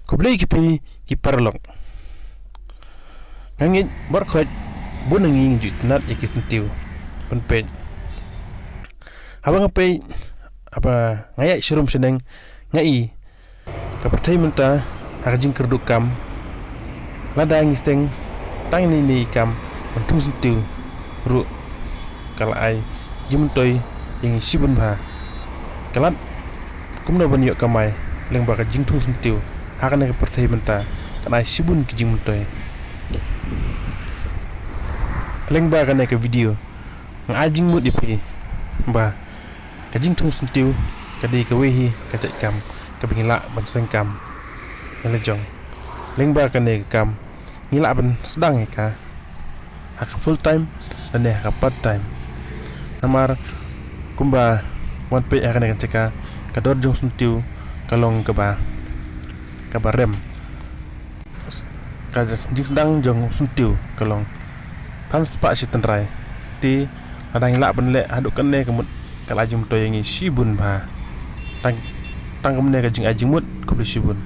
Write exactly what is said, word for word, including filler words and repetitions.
Khublei ki phi ki paralok. Nga ngeit baroh khoit bun na ngi ngi ju itynnad ïa ki syntiew. Pynpeit. Haba nga peit, haba nga ïaid sharum shaneng, nga i ka pyrthei mynta ha ka jingkyrduh kam. Lada ngi sdang tang ïa kine ki kam ban thung syntiew ruh ka la ai jingmyntoi ïa ngi shibun bha. Ka lad kumno ban ïoh kamai lyngba ka jingthung syntiew ha kane ka pyrthei mynta, kan ai shibun ki jingmyntoi. Lyngba kane ka video nga ai jingmut ïa phi ba ka jingthung syntiew ka dei kawei hi ka jait kam kaba ngi lah ban seng kam ïa la jong. Lyngba kane ka kam ngi lah ban sdang ïa ka ha ka full time lane ha ka part time. Namar kumba wan peit ha kane ka jaka, ka dor jong syntiew ka long kaba, kaba rem. Ka jingsdang jong syntiew ka long tang spah shi tynrai. Te lada ngi lah ban leh haduh katne ka mut ka la jingmyntoi ïa ngi shibun bha. Tang, tang kumne ka jingai jingmut, khublei shibun.